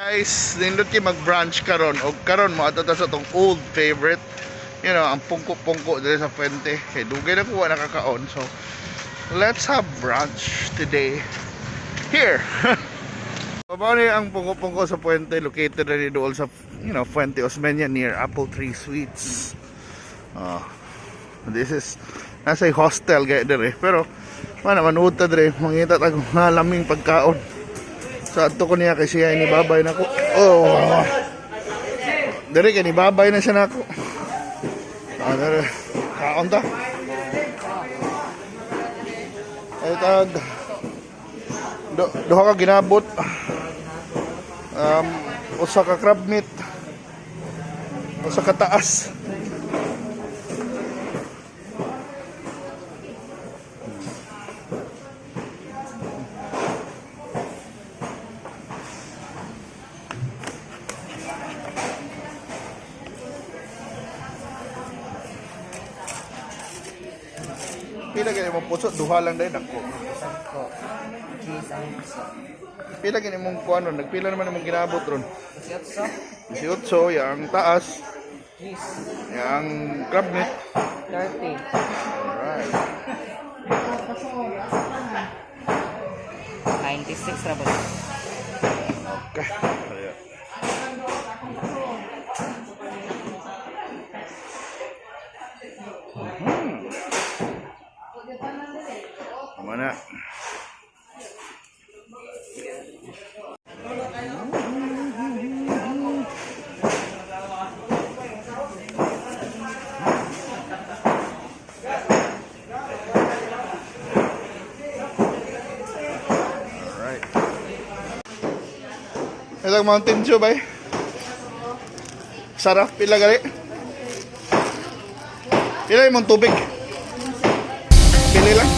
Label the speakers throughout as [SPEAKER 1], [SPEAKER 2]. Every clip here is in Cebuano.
[SPEAKER 1] Guys, nindot kay mag-brunch karon og karon mo ato ta sa atong old favorite. Ang pungko-pungko diri sa Fuente. Kay dugay na ko wa nakakaon. So, let's have brunch today here. Mao ni ang pungko-pungko sa Fuente, located na ni dool sa Fuente Osmeña, near Apple Tree Suites. This is nasa hostel gay dire, pero mana manuod ta dire, mangita ta og mga laming pagkaon. So adto ko niya kay siya ni babay nako. Oh. Dire kay ni babay na siya nako. Ah, dire. Kaon ta. Ay tag duha ka ginabot. Usa ka crab meat. Usa ka taas. Pila kay imong puso? Duha lang dahil nako.
[SPEAKER 2] Ko. Cheese ang puso.
[SPEAKER 1] Pila kay imong kuan ron? Nagpila naman imong ginabot ron?
[SPEAKER 2] 18.
[SPEAKER 1] 18, yang taas,
[SPEAKER 2] Cheese.
[SPEAKER 1] yang crab meat.
[SPEAKER 2] 30.
[SPEAKER 1] Alright.
[SPEAKER 2] 96 ra ba?
[SPEAKER 1] Okay. Ayan. Tama na. Alright. Ilang Mountain Dew ba eh? Sarap, pila gali? Pila yung tubig? Pili lang.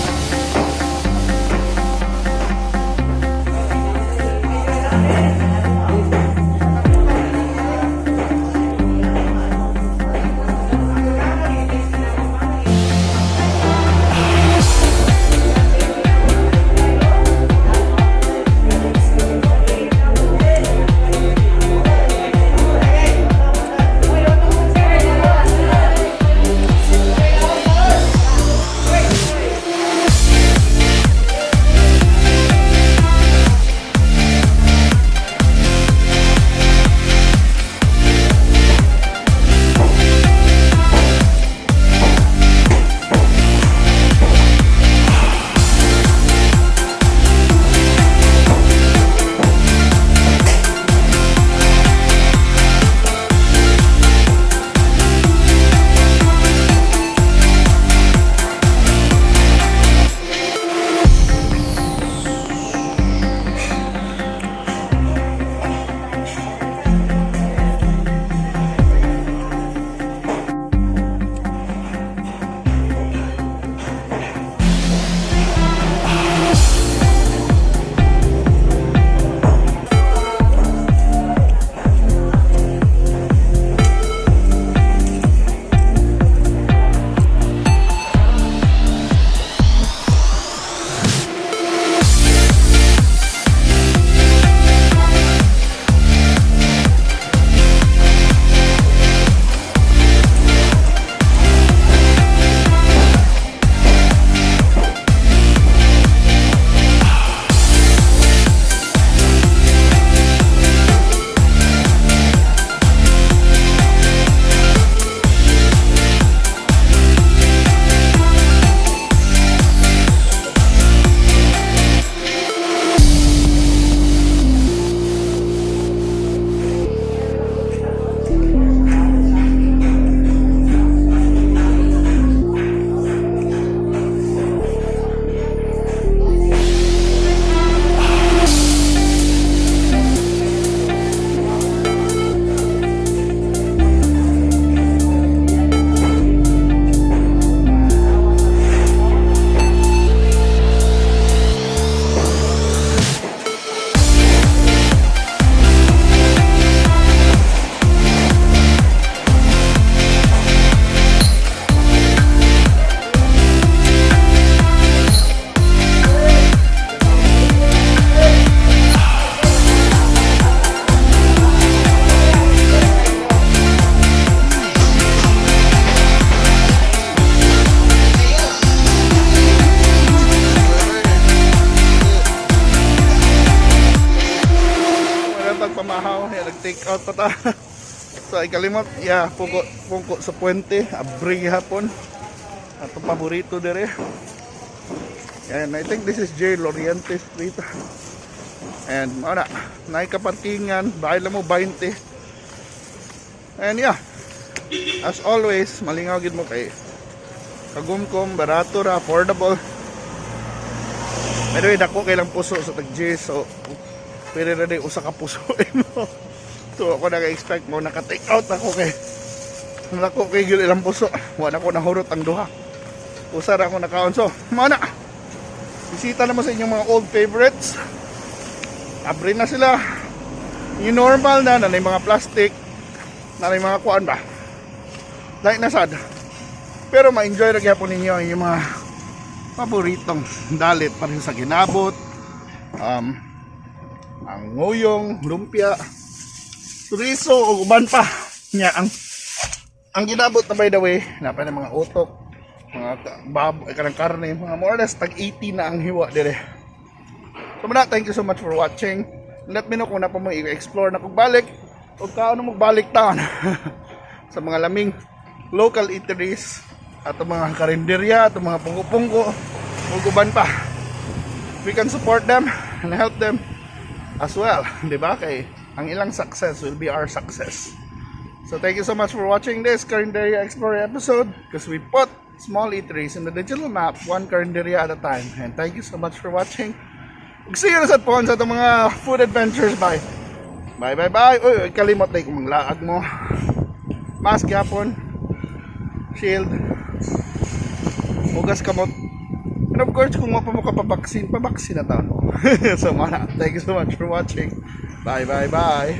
[SPEAKER 1] mahaw. Ya, nag-take out pa ta. So, ikalimot, yeah, pungko, pungko sa Puente, abri gihapon. Ato paborito dire. And I think this is J. Loriente Street. And mao na, naay kaparkingan, bayad lang mo 20. And yeah, as always, malingaw gid mo kay kagumkom, barato ra, affordable. By the way, dako kay lang puso sa tag G, so pwede na din usa ka puso mo. So ako naka-expect mo naka-take out ako kay dako kay gyud ilang puso. Wa na ko nahurot ang duha. Usa ra ako nakaon. So, mao na. Bisita naman sa inyong mga old favorites. Abri na sila. Yung normal na, na mga plastic, na may mga kuan ba. Like na sad. Pero ma-enjoy ra gyapon ninyo ang inyong mga paboritong dalit pa rin sa ginabot. Ang nguyong, lumpia, chorizo ug uban pa. Nya ang ginabot na, by the way, napa ng mga utok, mga bab, kanang karne, mga more or less tag 80 na ang hiwa dire. So muna, thank you so much for watching. Let me know kung naa pa mo i-explore na kung balik o kaano mo balik taon sa mga laming local eateries at ang mga karinderya at ang mga pungko-pungko ug uban pa. We can support them and help them as well, di ba? Kay ang ilang success will be our success. So thank you so much for watching this Carinderia Explorer episode because we put small eateries in the digital map, one carinderia at a time. And thank you so much for watching. See you na sa po sa itong mga food adventures. Bye. Bye, bye, bye. Uy, uy, kalimot na kung manglaag mo. Mask yapon. Shield. Hugas kamot. And of course, kung pa mo ka pa-vaccine, pa-vaccine na taon mo. So, mana, thank you so much for watching. Bye, bye, bye.